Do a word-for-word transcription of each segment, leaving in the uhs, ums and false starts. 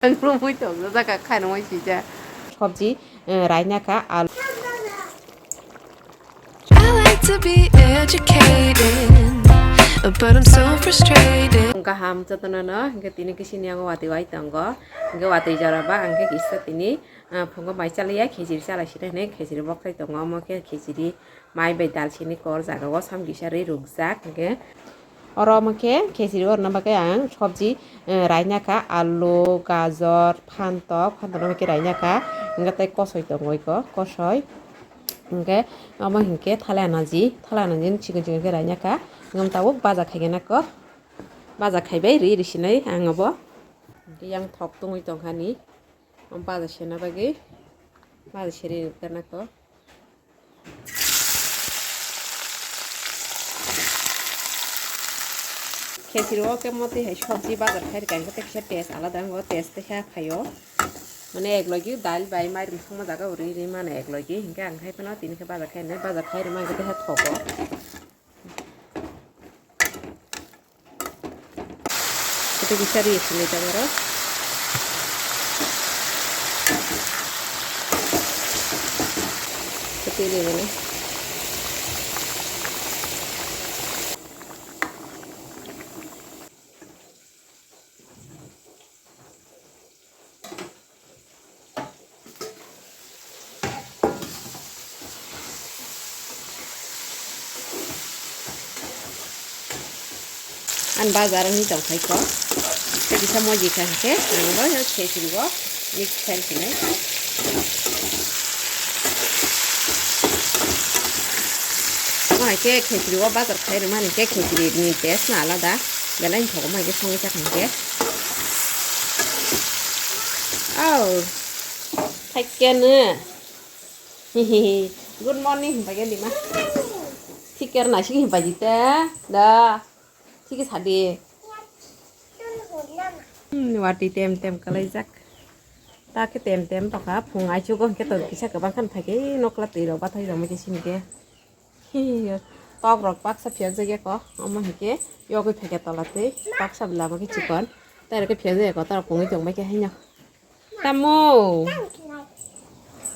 Ang rumui tong, jaka khainwi sija. Sabji, eh, raina kha, alu. I like to be educated, but I'm so frustrated. Kaham jotono no, hingke tini kisi ni ang watwi wai tongo. Hingke watwi jora ba, hingke kisa tini, eh, phungo mai chalaiya, khichiri chalai sini hwnwi khichiri bokhai tongo. Omo khe khichiri mai bai dal sini kor jaga o sam kisa rwi rukjak hingke. Oro omo khe khichiri orna bagwi ang sabji, eh, raina kha, alu, gajor, phantok, phantok no khe raina kha, hingke tei kosoi tongo iko, kosoi. Hingke omo hingke thalai anaji, thalai anaji chikon chikon khe raina kha, ngam tabuk baja khaigena ko, baja khaibai ri ri sinai ang obo. Hingke yang thok tongwi tongkha ni, omo baja sena bagwi, baja seri rwkha na ko. Khichiri o khe motwi hai sabji bazar khai rwkha, hingke tei kisa taste alada wngo, taste tei kha phaio. Mane ek logi dal bai mairum thangma jaga o ri ri mano ek logi, hingke ang khai phano tini khe bazar khai rwnai, bazar khai rwma hingke tei kha thogo. Ito kisa ri sini ta oro. Ito ri mane. Ang bazar wngwi tongkhaikho. Tei kisa moji kha hwnkhe ang bo khichiri o mix khai sinai. Omo hai khe khichiri o bazar khai rwmani khe khichiri ni taste no alada. Belai nthogo omo hai khe songwi chakha hwnkhe. Au. Thaikya no. Good morning hwnba khe lima. Thik khe naisik hwnba jite. Da. Thik khe sadi. Hmm, wati tem tem kalaijak. Ta khe tem tem tokha. Phung aichugo hwnkhe to kisa kwbang khan phaikhe nokla twi rok bathai rok mai khe sini khe. Hi, tok rok baksa phiyajak ya ko. Omo hwnkhe yogwi phaikhe tola twi. Baksa lama khe chikon. Tai rok khe phiyajak ya ko. Ta rok pungwi tong bai khe haino. Tamo.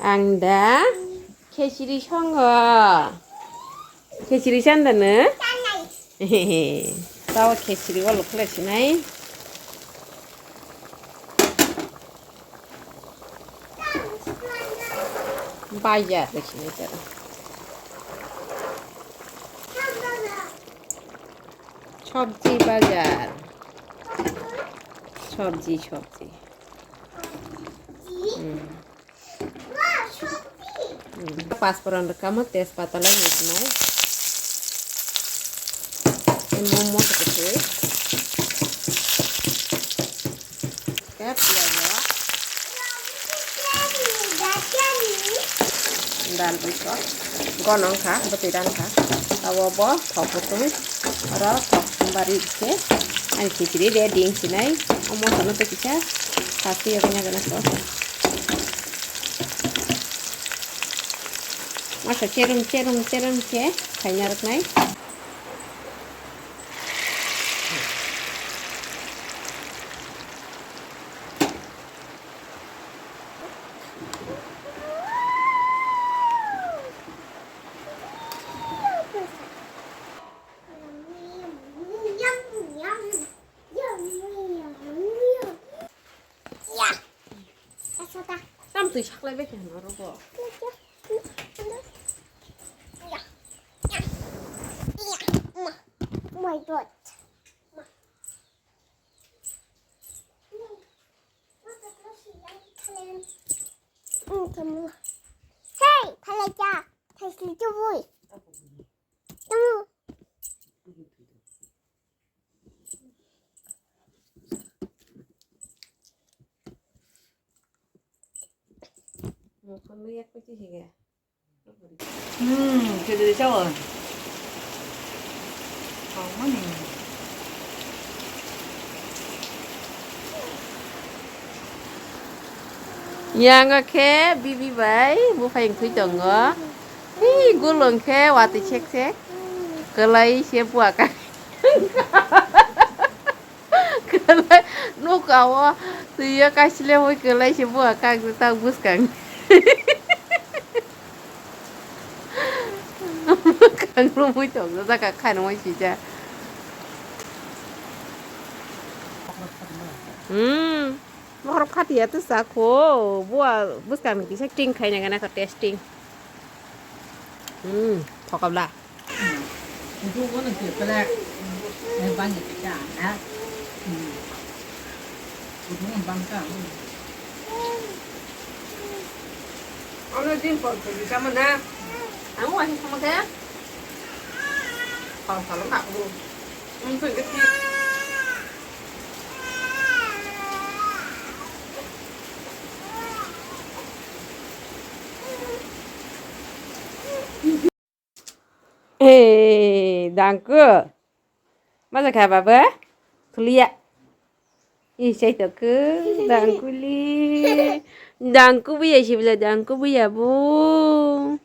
Ang da khichiri songo. Khichiri sanda no? Tao khichiri o lukhle sinai. Bajar sinai tara. Sabji bajar. Sabji, sabji. Hmm. Hmm. Pasporan rwkha mo, tejpata lai rwkhnai. Tei momo se kwtwi. Tei piyaj rok. Dal bai kok. Gono wngkha, bwtwi rankha. Abo bo thok bwtwi. Oro thok bari khe. Ani khichiri ready wngsinai. O mosa no tei kisa. Sasti yokna gana so. Masa cherum, cherum, cherum khe khaina rwknai. Tam twi saklai bai khe hwnba rogo. My God. Hey, phalai cha, thaisli chubui. Tamo. Hmm, khichiri chawal. Yang khe bibi bai buphai wngwi tongo. Hi gulung khe watwi sek sek. Kwlai se buwa ka. Kwlai nuka o Twi o kaisile mui kwlai se bua kak tak bwskang. Kang romwi tong jaka khan mui sija. Hmm. Bohrok khatiya to sa kho. Bua bwskang ni kisa ting khai na gana kho testing. Hmm. Thokabla. Kutung ko nang kiri pala. Eh, banyak kita, ha? Hmm. Kutung bangka. Ano din pon pon sama na. Ang wahai sama kaya. Kalau kalau nak lu. Ang pun kecil. Hey, dangku. Masa kha baba? Kuliah. Ih, saya toko. Dangku li. Dangku buya sih bila dangku buya bu.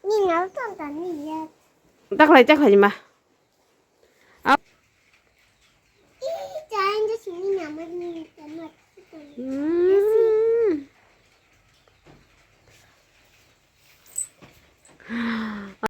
Ni ngal tonton ni ya. Taklai, taklai ma.